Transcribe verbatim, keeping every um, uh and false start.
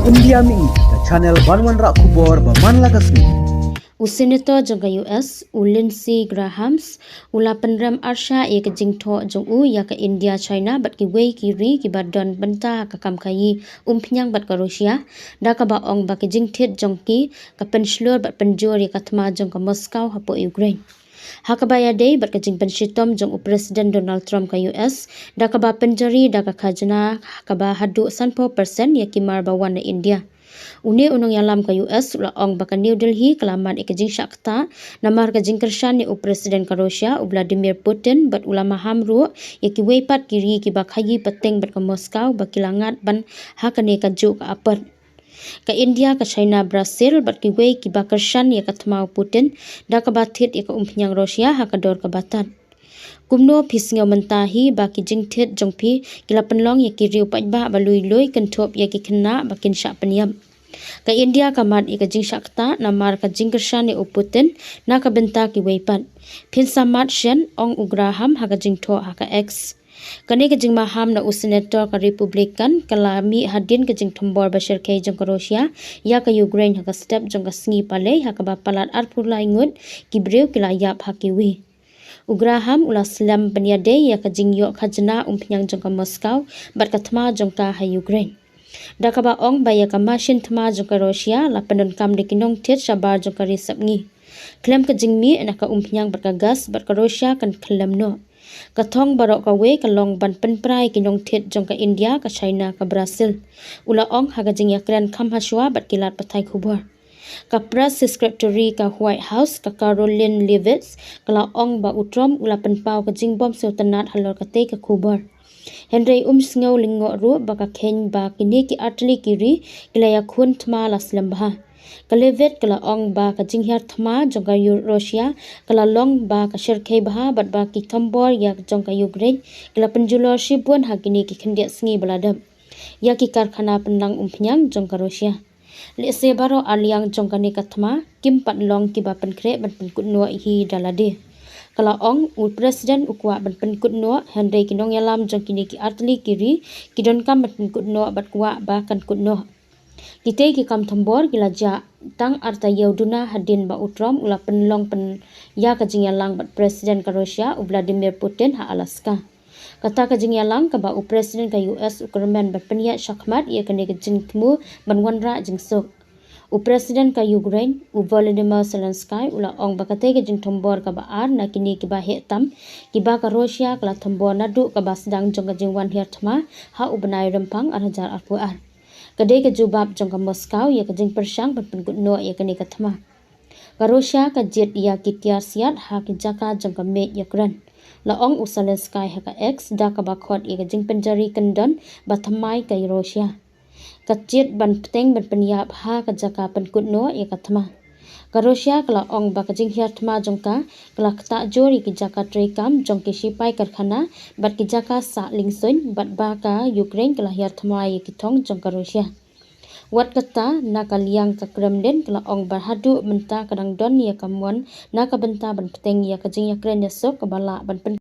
India Mih, ka channel ban wanrah khubor ba man la ka sngi. U Senator jong ka U S, u Lindsey Grahams, u la pynrem arshah ïa ka jingthoh jong u ïa ka India, China bad kiwei ki ri kiba don bynta ha ka kam khaïi umphniang bad ka Russia, da kaba ong ba ka jingthied jong ki ka pynshlur bad pynjur ïa ka thma jong ka Moscow hapoh Ukraine. Ha kaba ïadei bad ka jingpynshitom jong u President Donald Trump ka U S, da kaba pynjari da ka khajna kaba haduh sanphew percent ïa ki mar ba wan na India. Une u nongïalam ka U S u la ong ba ka New Delhi ka la mad ïa ka jingshah ktah namar ka jingkyrshan ïa u President ka Russia u Vladimir Putin bad u la maham ruh ïa kiwei pat ki ri kiba khaïi pateng bad ka Moscow ba ki la ngat ban ha kane kajuh ka apot. Ka India, ka China, Brazil bad kiwei kiba kyrshan ïa ka thma u Putin da kaba thied ïa ka umphniang Russia ha ka dor kaba tad. Kumno phi sngew mynta hi ba ki jingthied jong phi ki la pynlong ïa ki riew paidbah ba lui lui kynthup ïa ki khynnah ba kin shah pynïap? Ka India ka mad ïa ka jingshah ktah namar ka jingkyrshan ïa u Putin na ka bynta kiwei pat. Phin sa mad shen, ong u Graham ha ka jingthoh ha ka X. Kane ka jingmaham na u Senator ka Republican ka la mih hadien ka jingthombor ba shyrkhei jong ka Russia ïa ka Ukraine ha ka step jong ka sngi Palei ha kaba palat arphew lai ngut ki briew ki la ïap ha kiwei. U Graham u la slem ban ïadei ïa ka jingïoh khajna umphniang jong ka Moscow bad ka thma jong ka ha Ukraine, da kaba ong ba ïa ka mashin thma jong ka Russia la pyndonkam da ki nongthied shabar jong ka ri sepngi. Khlem ka jingmih na ka umphniang bad ka gas bad ka Russia kan khyllem noh. Ka thong baroh kawei ka long ban pynpra ïa ki nongthied jong ka India, ka China, ka Brazil, u la ong ha ka jingïakren kham hashwa bad ki lad pathai khubor. Ka press secretary ka White House, ka Karoline Leavitt, ka la ong ba u Trump u la pynpaw ka jingbym sngewtynnat halor katei ka khubor. Hynrei um sngew lyngngoh ruh ba ka kheiñ ba kine ki artylli ki ri ki la ïakhun thma la slem bha. Ka Leavitt ka la ong ba ka jinghiar thma jong ka Ru-, Russia ka la long ba ka shyrkhei bha bad ba ki thombor ïa jong ka Ukraine ki la pynjulor shibun ha kine ki khyndiat sngi ba la dep ïa ki karkhana pynlang umphniang jong ka Russia. Lehse baroh arliang jong kane ka thma kim pat long kiba pynkhreh ban pynkut noh hi da lade. Ka la ong u President u kwah ban pynkut noh, hynrei ki nongïalam jong kine ki artylli ki ri ki donkam ban pynkut noh bad kwah ba kan kut noh. Kitei ki kam thombor ki la jah tang artaïew duna hadien ba u Trump u la pynlong pyn ïa ka jingïalang bad President ka Russia u Vladimir Putin ha Alaska. Kata ka jingïalang kaba u President ka U S u kyrmen ban pynïaid shakhmat ïa kane ka jingthmu ban wanrah jingsuk. U President ka Ukraine u Volodymyr Zelensky u la ong ba katei ka jingthombor kaba ar na kine kiba heh tam kiba ka Russia ka la thombor naduh kaba sdang jong ka jingwan hiar thma ha u bnai Rymphang ar hajar arphew ar. Ka dei ka jubab jong ka Moscow ïa ka jingpyrshang ban pynkut noh ïa kane ka thma. Ka Russia ka jied ïa ki tiar siat ha ki jaka jong ka miej ïakren, la ong u Zelensky ha ka X, da kaba khot ïa ka jingpynjari kyndon ba thymmai ka Russia. Ka jied ban bteng ban pynïap ha ka jaka pynkut noh ïa ka thma. Ka Russia ka la ong ba ka jinghiar thma jong ka ka la ktah jur ïa ki jaka treikam jong ki shipai karkhana bad ki jaka sah liengsuiñ bad ba ka Ukraine ka la hiar thma ïa ki thong jong ka Russia. Wat kata, na ka liang ka Kremlin ka la ong ba haduh mynta ka dang don ïa ka mon na ka bynta ban bteng ïa ka jingïakren ïasuk kaba lah ban pyn